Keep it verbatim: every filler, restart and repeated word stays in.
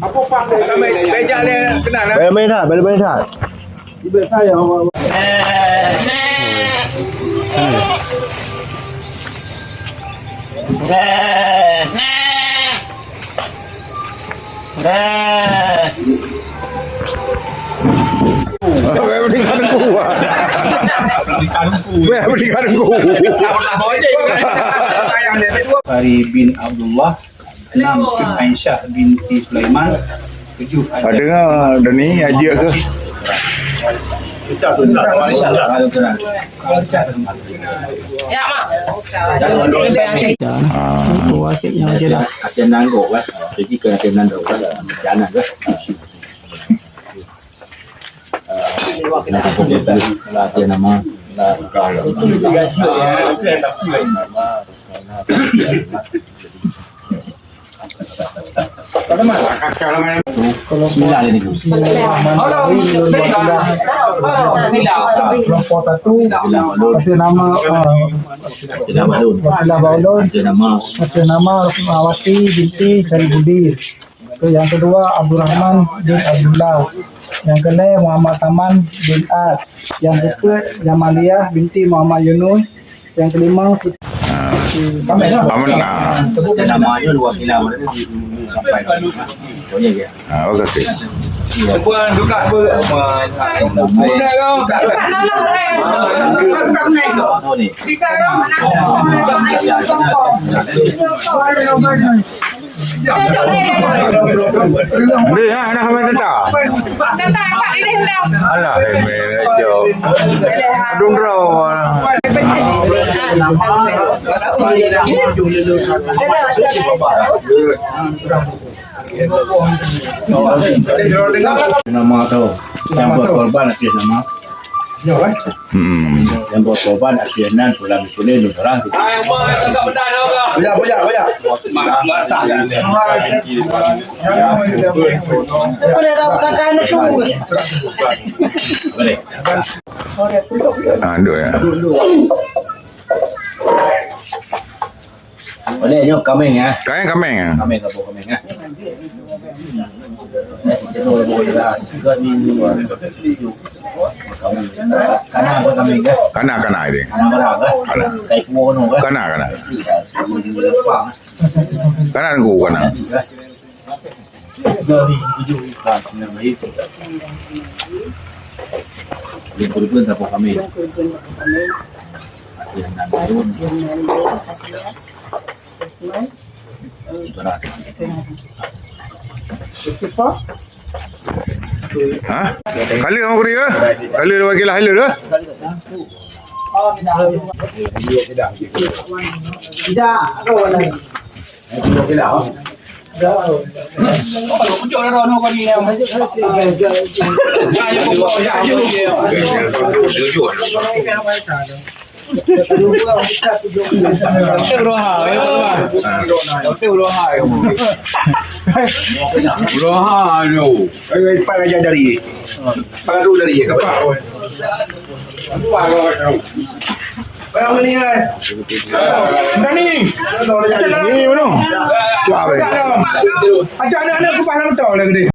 Apa pang dia? Bejak dia kenal lah. Bejak main dah, bejak main dah. Weh, beri kadu ku. Weh, beri kadu ku. Fahri bin Abdullah, enam Cut Aisyah binti Sulaiman, tujuh Hajar. Ada dengar dah ni, Haji ke? Kita tu nak, Aisyah. Ya, Mak. Ah. Itu wasit yang dia dah. Ada nanggung, kan? Jadi, kan ada nanggung, kan? Jangan, kan? Latihan nama. Bismillah, ini. Kelompok satu, atas nama, eh, Wasilah Baulun, atas nama Rasmawati binti Syarifudin. Ke yang kedua, Abdurrahman bin Abdullah. Yang keenam, Muhammad Saman bin Ad. Yang keempat, Jamaliah binti Muhammad Yunus. Yang kelima, Siti. Ah. Aman, ah. Namanya dua kilau. Sampai. Pokoknya dia. Ah, okey, okey. Sebuah duka apa? Dia, ah, nak main tentang. Alah, eh, main, cok. Dum draw. Nama tu. Yang buat korban atas nama. Hmm. Yang buat korban atas nama pulang kuning tu orang tu. Boya, boya, boya. Boleh. Ah, duduk ya. Boleh, nyoe kameng, ya. Kameng, kameng, ya. Kameng, kameng, kameng, ya. Kana apa kameng, ya? Kana, kana ini. Kana barang, ya? Kana. Kai kuah, no, ya? Kana, kana. Kana, kana. Dari tujuh, ah, sembilan belas. Yang kurban siapa kami? Yang kurban siapa kami? Akhir enam tahun. Akhir enam tahun, akhir enam. Ibarat. Istighfar. Ha? Kali orang kuri ke? Kali dua kali lah, kali dah. Tidak. Uroha, ayo, Pak. Uroha, ayo. Uroha, ayo. Ayo, Pak, ajar dari. Pak, dari, Pak. Pak, ayo. Ni, mana? Cuba, weh. Ada anak-anak kupas dalam betul lah gede.